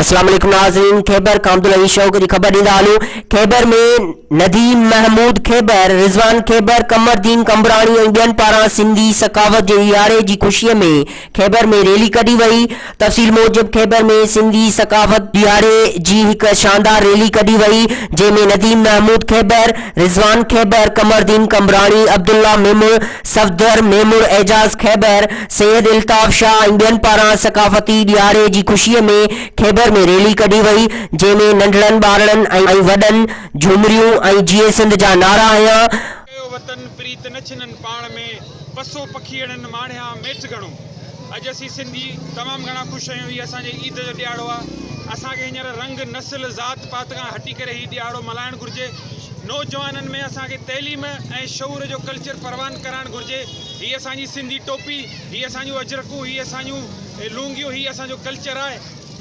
اسلام عليڪم ناظرين خيبر کان عبدالحئي شوق جي خبر ڏيندا هلون خيبر ۾ نديم محمود خيبر، رضوان خيبر، قمر دين قمبراڻي ۽ ٻين پاران سنڌي ثقافت جي ڏهاڙي جي خوشي ۾ خيبر ۾ ريلي ڪڍي وئي. تفصيل موجب خيبر ۾ سنڌي ثقافت ڏهاڙي جي هڪ شاندار ريلي ڪڍي وئي جنهن ۾ نديم محمود خيبر، رضوان خيبر، قمر دين قمبراڻي، عبدالله ميمڻ، صفدر ميمڻ، اعجاز خيبر، سيد الطاف شاهه ۽ ٻين پاران ثقافتي ڏهاڙي جي خوشي ۾ خيبر ۾ ريلي ڪڍي وئي جنهن ۾ ننڍڙن ٻارڙن ۽ وڏن جهومريون ۽ جيئي سنڌ جا نعرا هنيا. ڪيو وطن پريت نه ڇنن پاڻ ۾، پسو پکيئڙن ماڻهيان ميٺ گهڻو. اڄ اسين سنڌي تمام گهڻا خوش آهيون هي اسان جي عيد جو ڏهاڙو آهي اسان کي هينئر رنگ نسل ذات پات کان هٽي ڪري هي ڏهاڙو ملهائڻ گهرجي نوجوانن ۾ اسان کي تعليم ۽ شعور جو ڪلچر پروان ڪرائڻ گهرجي هي اسان جي سنڌي ٽوپي هي اسان جون اجرڪون هي اسان جون لونگيون هي اسان جو ڪلچر آهي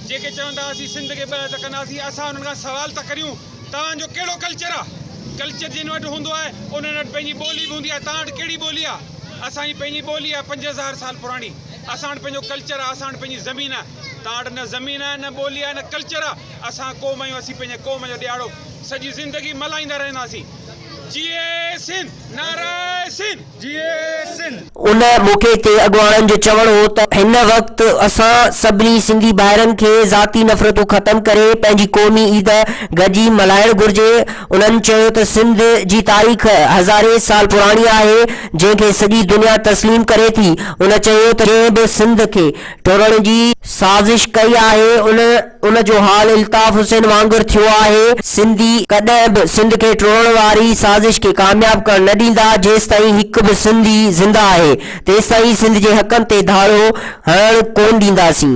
جيڪي چون ٿا اسين سنڌ کي ٻه هٿ ڪنداسين اسان انهن کان سوال ٿا ڪريون توهان جو ڪهڙو ڪلچر آ؟ ڪلچر جن وٽ هوندو آهي انهن وٽ پنهنجي ٻولي به هوندي آهي توهان وٽ ڪهڙي ٻولي آ؟ اسان جي پنهنجي ٻولي آهي 5000 سال پراڻي اسان وٽ پنهنجو ڪلچر آ اسان وٽ پنهنجي زمين آهي توهان وٽ نه زمين آهي نه ٻولي آهي نه ڪلچر آ اسان قوم آهيون اسين پنهنجي قوم جو ڏهاڙو سڄي زندگي ملهائيندا رهنداسين جيئي سنڌ نعره سنڌ جيئي سنڌ. ان موقعي تي اڳواڻن جو چوڻ هو ته هن وقت اسان سڀني سنڌي ڀائرن کي ذاتي نفرتون ختم ڪري پنهنجي قومي عيد گڏجي ملهائڻ گهرجي. انهن چيو ته سنڌ جي تاريخ هزارين سال پراڻي آهي جنهن کي سڄي دنيا تسليم ڪري ٿي. ان چيو ته جنهن به سنڌ کي ٽوڙڻ جي سازش ڪئي آهي ان ان جو حال الطاف حسين وانگر ٿيو آهي، سنڌي ڪڏهن به سنڌ کي ٽوڙڻ واري سازش کي ڪامياب ڪرڻ نه ڏيندا، جيستائين هڪ به سنڌي زنده آهي تيستائين سنڌ جي حقن تي ڌاڙو هڻڻ ڪونه ڏينداسين.